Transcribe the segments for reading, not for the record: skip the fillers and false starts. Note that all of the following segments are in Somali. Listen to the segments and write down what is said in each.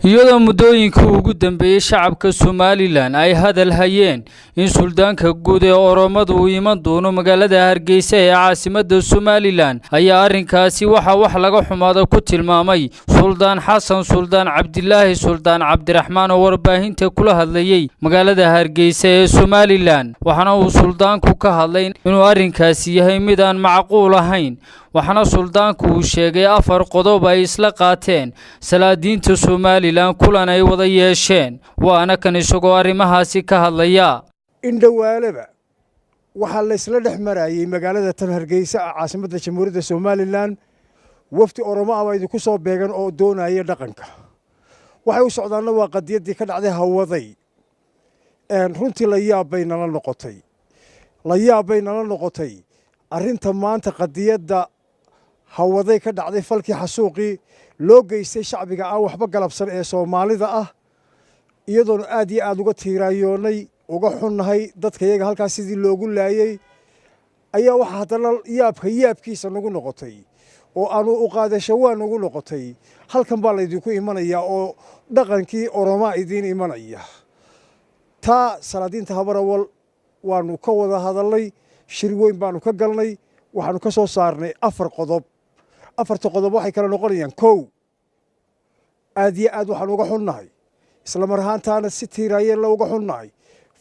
Iyadoo muddooyinkii ugu dambeeyay shacabka Somaliland ay hadal hayeen in suldaanka guud ee Oromadu uu iman doono magaalada Hargeysa ee caasimadda Somaliland, ayaa arrinkaasi waxa wax laga xumaado ku tilmaamay Suldaan Xasan Suldaan Cabdilaahi Suldaan Cabdiraxmaan oo warbaahinta kula hadlayay magaalada Hargeysa ee Somaliland. Waxaana uu suldaanku ka hadlay inuu arrinkaasi yahay mid aan macquul ahayn. Waxaana suldaanku uu sheegay 4 qodob ay isla qaateen salaadiinta Somaliland kulan ay wada yeesheen, waana kan isagoo arrimahaasi ka hadlaya. Indhawaaleba waxaa la isla dhex marayay magaalada tan Hargeysa ah, caasimadda Jamhuuriyadda Somaliland, wafdi Oromo ah baa idinku soo beegan oo doonaya dhaqanka. Waxay u socdaanna waa qadiyaddii ka dhacday Hawaday. Runtii la yaab bay nala noqotay, la yaab bay nala noqotay arrinta maanta qadiyadda Hawaday ka dhacday, falkii xasuuqii loo geystay shacbiga aan waxba galabsan ee Soomaalida ah, iyadoona aad iyo aad uga tiiraayoonnay, uga xunnahay dadka iyaga halkaas sidii loogu laayey, ayaa waxaa haddana yaabka yaabkiisa nagu noqotay oo aanu u qaadasho waa nagu noqotay, halkan baa laydinku imanayaa oo dhaqankii Oromaa idiin imanaya. Taa salaadiinta Habarawal waanu ka wada hadalnay, shir weyn baanu ka galnay, waxaanu ka soo saarnay 4 qodob. 4ta qodob waxay kala noqonayaan: 1, aad iyo aad waxaanu uga xunnahay, isla mar ahaantaana si tiiraayeenla uga xunnahay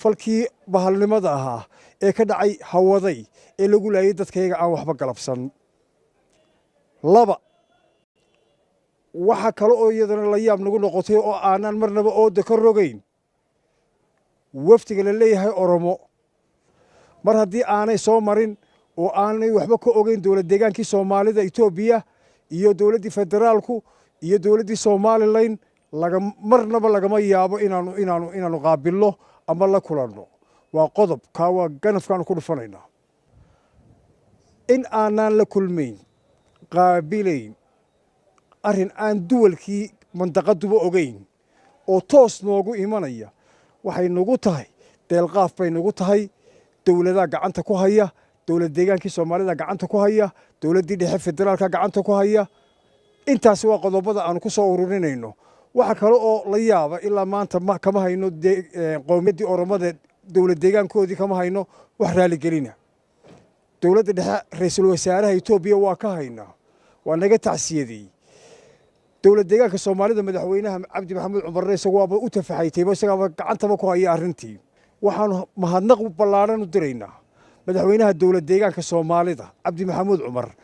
falkii bahalnimada ahaa ee ka dhacay Hawaday ee lagu laayay dadkayaga aan waxba galabsan. 2, waxa kale oo iyadana la yaab nagu noqotay oo aanaan marnaba ooda ka rogayn wafdiga la leeyahay Oromo, mar haddii aanay soo marin oo aanay waxba ka ogeyn dowlad deegaankii Soomaalida Etoobiya iyo dowladdii federaalku iyo dowladdii Somalilan, laga marnaba lagama yaabo inaanu qaabilno ama la kulanno. Waa qodob kaa, waa ganafkaanu ku dhufanaynaa in aanaan la kulmayn, qaabilayn arrin aan duwalkii mandaqaduba ogeyn oo toos noogu imanaya. Waxay nagu tahay deelqaaf bay nagu tahay. Dowladaha gacanta ku haya, dowlad deegaankii Soomaalida gacanta ku haya, dowladdii dhexe federaalka gacanta ku haya. Intaasi waa qodobada aanu ku soo ururinayno. Waxa kale oo la yaaba, ilaa maanta kama hayno qowmiyaddii Oromada dowlad deegaankoodii, kama hayno wax raaligelina. Dowladda dhexe, ra-iisul wasaaraha Etoobiya waa ka haynaa, waa naga tacsiyadeeyey. Dowlad deegaanka Soomaalida madaxweynaha Cabdi Maxamuud Cumarre isagu waaba u tafaxaytayba, isagaaba gacantaba ku haya arrintii. Waxaanu mahadnaq ballaadhan u diraynaa madaxweynaha dowlad deegaanka Soomaalida Cabdi Maxamuud Cumar,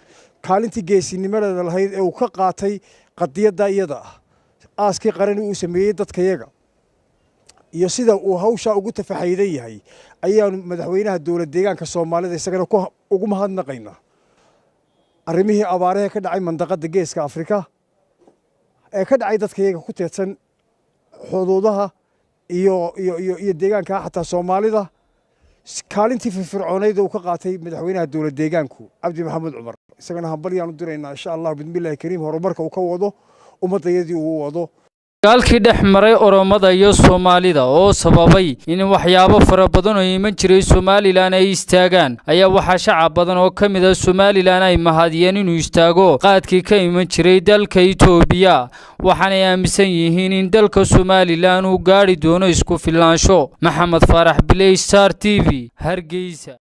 kaalintii geesinimadeeda lahayd ee uu ka qaatay qadiyadda iyada ah, aaskii qarani uu sameeyey dadkayaga iyo sida uu hawshaa ugu tafaxaydan yahay ayaanu madaxweynaha dowlad deegaanka Soomaalida isagana ugu mahadnaqaynaa. Arrimihii abaarahee ka dhacay mandaqadda Geeska Afrika ee ka dhacay dadkayaga ku teedsan xuduudaha iyo iyo iyo iyo deegaanka xataa Soomaalida, kaalintii firfircoonayd uu ka qaatay madaxweynaha dowlad deegaanku Cabdi Maxamuud Cumar, isagana hambalyaanu diraynaa insha Allah bismillahi kariim, horumarka uu ka wado ummaddayadii uu wado. Dagaalkii dhex maray Oromada iyo Soomaalida oo sababay in waxyaabo fara badan oo iman jiray Somaliland ay istaagaan, ayaa waxaa shacab badan oo ka mid ah Somaliland ay mahadiyeen inuu istaago qaadkii ka iman jiray dalka Itoobiya, waxaanay aaminsan yihiin in dalka Somaliland uu gaadhi doono isku filnaansho. Maxamed Faarax Biley, Star TV, Hargeysa.